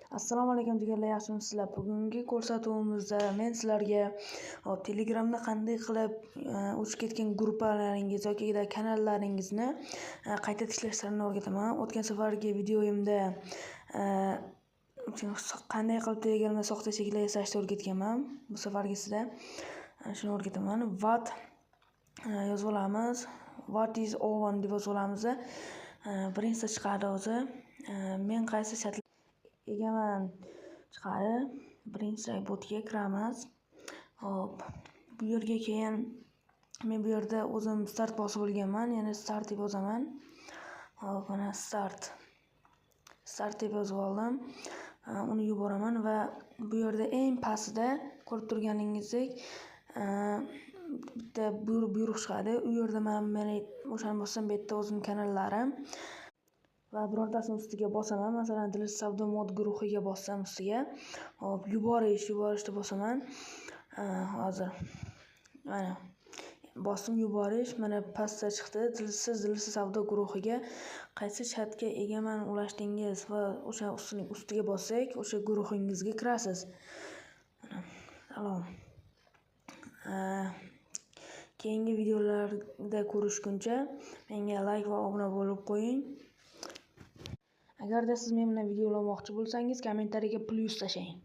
Assalomu alaykum, jigarlar, yaxshimisizlar? Bugungi ko'rsatuvimizda men sizlarga, hop, Telegramda qanday qilib o'chib ketgan gruppalaringiz yoki kanallaringizni qayta tiklash sirini o'rgataman. O'tgan safargi videoyimda qanday qilib Telegramda soxta cheklar yasashni o'rgatganman. Bu safargisida shuni o'rgataman. What yozib olamiz. "What is on" deb yozib olamiz. Birinchisi chiqadi o'zi. Men qaysi chat egaman chiqadi. Birinchi botga kiramiz. Hop, bu yerga keyin men bu yerda o'zim start bosib olganman, ya'ni start deb yozaman. Hop, mana start. Start deb yozib oldim. Uni yuboraman va bu yerda eng pastida ko'rib turganingizdek bitta buyruq chiqadi. U yerda man o'shani bossam, bu yerda o'zim kanallarim va birortasini ustiga bosaman. Masalan, Dilsiz savdo mod guruhiga bossam ustiga. Hop, yuborish, yuborishni bosaman. Hozir mana bosdim yuborish, mana pastda chiqdi. Siz Dilsiz savdo guruhiga qaysi chatga egaman ulashdingiz va o'sha ustiga bossak, o'sha guruhingizga kirasiz. Salom. Keyingi videolarda ko'rishguncha menga layk va obuna bo'lib qo'ying. Agarda siz men bilan video ulamoqchi bo'lsangiz, kommentariyaga plyus tashlang.